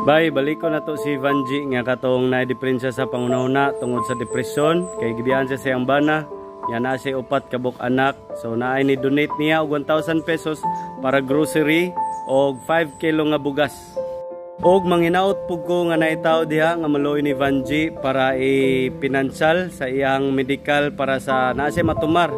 Bay, balik ko na to si Vanji nga katong naay diferensya sa panghuna-huna tungod sa depresyon kay gibiyaan siya sa iyang bana. Ya, naa siya upat kabuk anak. So naay ni donate niya og 1,000 pesos para grocery og 5 kilo nga bugas. Og manginaot pug ko nga naay tao diha nga maluoy ni Vanji para i-financial sa iyang medical para sa naa siya matumar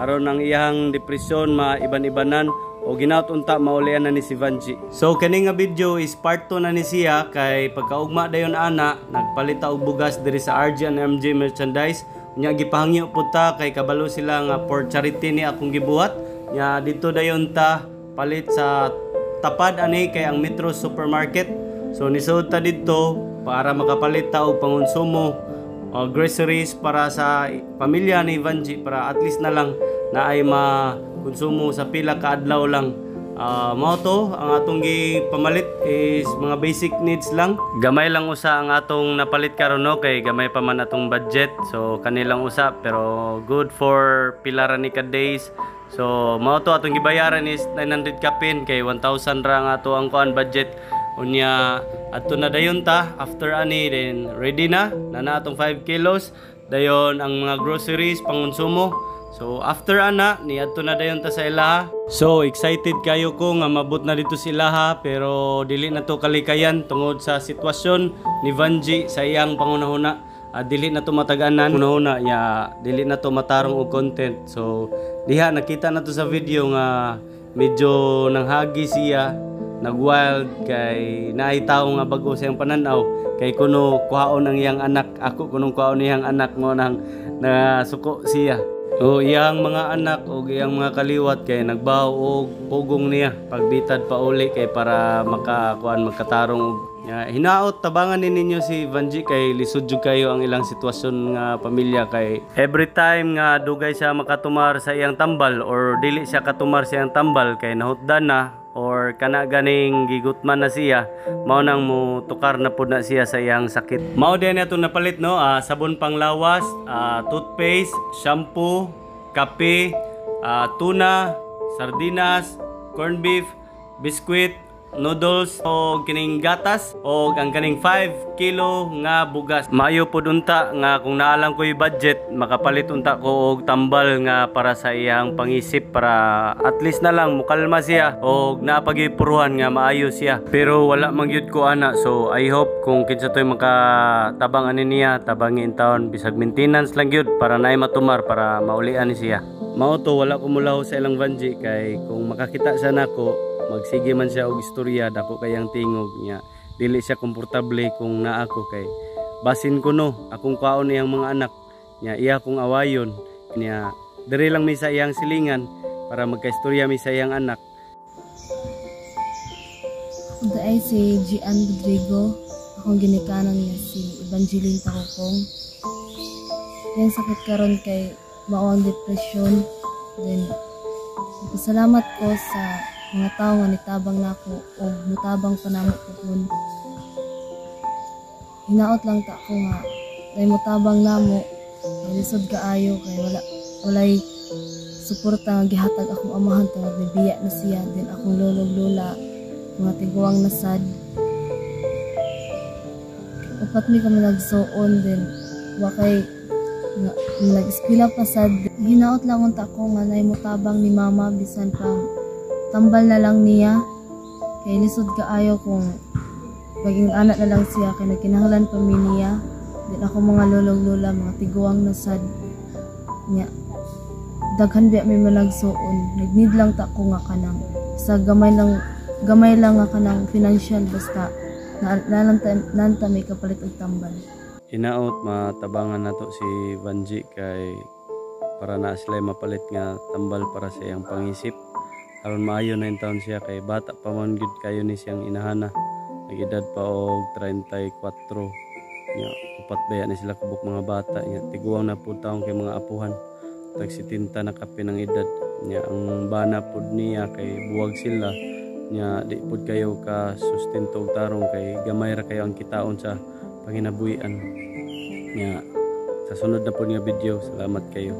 aron ang iyang depresyon maiban-ibanan o ginaot unta maulian na ni si Vanji. So kani nga video is part 2 na ni siya kay pagkaugma dayon ana nagpalit ta og bugas diri sa RG and MG Merchandise. Nya gipahangyo pud ta kay kabalo sila nga for charity ni akong gibuhat. Nya dito dayon ta palit sa tapad ani kay ang Metro Supermarket. So nisud ta didto para makapalit ta og pangonsumo o groceries para sa pamilya ni Vanji para at least na lang na ay makonsumo sa pila ka adlaw lang. Mao to ang atong gipamalit is mga basic needs lang. Gamay lang usa ang atong napalit karon, no, kay gamay pa man atong budget. So kanilang usa pero good for pila ra ni ka days. So mao to atong gibayaran is 900 kapin kay 1,000 ra ang ato ang kuan budget. Unya adto na dayon ta after ani, then ready na na na atong 5 kilos dayon ang mga groceries pangonsumo. So after ana ni adto na dayon ta sa ilaha. So excited kayo ko nga mabot na dito sa ilaha pero dili na to kalikayan tungod sa sitwasyon ni Vanji sa iyang pangunahuna. Dili na to mataganan hunahuna ya, dili na to matarong og content. So diha nakita na to sa video nga medyo nanghagi siya, nagwild kay naay tawo nga bag-o sa iyang pananaw kay kuno kuhaon ang iyang anak, ako kunong kuhaon iyang anak mo nang nasuko siya. O iyang mga anak o iyang mga kaliwat kay nagbaw og pugong niya pagbitad pa uli kay para makakuan magkatarong og ya, hinaot tabangan ni ninyo si Vanji kay lisod jud kayo ang ilang sitwasyon nga pamilya kay every time nga dugay siya makatumar sa iyang tambal or dili siya katumar sa iyang tambal kay nahutdan na or kana ganing gigutman na siya, mao nang mo tukar na pud na siya sa iyang sakit. Mao din atong napalit, no, sabon panglawas, toothpaste, shampoo, kape, tuna, sardinas, corned beef, biscuit, noodles o kining gatas o ang kaning 5 kilo nga bugas. Maayo pud unta nga kung naalang ko'y budget makapalit unta ko og tambal nga para sa iyang pangisip para at least na lang mukalma siya og napagipuruhan nga maayo siya. Pero wala man gyud ko ana, so I hope kung kinsa to'y makatabang ani niya, tabangi taon bisag maintenance lang gyud para naay matumar para maulian ni siya. Mao to wala ko mulaho sa ilang Vanji kay kung makakita siya nako magsige man siya og istorya, dako kayang tingog niya, dili siya komportable kung naa ko kay basin ko no akong kwaon niyang mga anak niya, iya kong awayon niya. Diri lang mi sa iyang silingan para magkaistorya mi sa iyang anak. Ito ay si Gian Rodrigo. Akong ginikanan niya si Evangeline Takukong. Yang sakit karon kay mao ang depression. Then, pasalamat ko sa mga tao nga nitabang nako o mutabang pa namo puhon. Hinaot lang ta ko nga dahil mutabang namo kay lisod kaayo kay wala walay suporta nga gihatag akong amahan tungod nibiya na siya, din akong lolo ug lola mga tiguang na sad. Upat mi kami nagsuon din wa kay nga, nag-eskwela pa sad. Hinaot lang unta ko nga nay mutabang ni mama bisan pang tambal na lang niya kay lisod kaayo kung maging anak na lang siya kay nagkinahanglan pa mi niya, din ako mga lolo ug lola mga tiguang na sad niya. Daghan biya may managsuon. Nag-need lang ta ko nga kanang sa gamay lang nga kanang financial basta na nanta may kapalit og tambal. Hinaot matabangan nato si Vanji kay para na sila mapalit nga tambal para sa iyang pangisip aron maayo na taon siya kay bata pa man gyud kayo ni siyang inahana, nag-edad pa og 34 nya, upat baya ni sila kabuk mga bata nya, tiguang na pud taon kay mga apuhan, tag 70 na kapin ang edad nya. Ang bana pud niya kay buwag sila nya, di pud kayo ka sustento og tarong kay gamay ra kayo ang kitaon sa panginabuhian nya. Sa sunod na pud nga video, salamat kayo.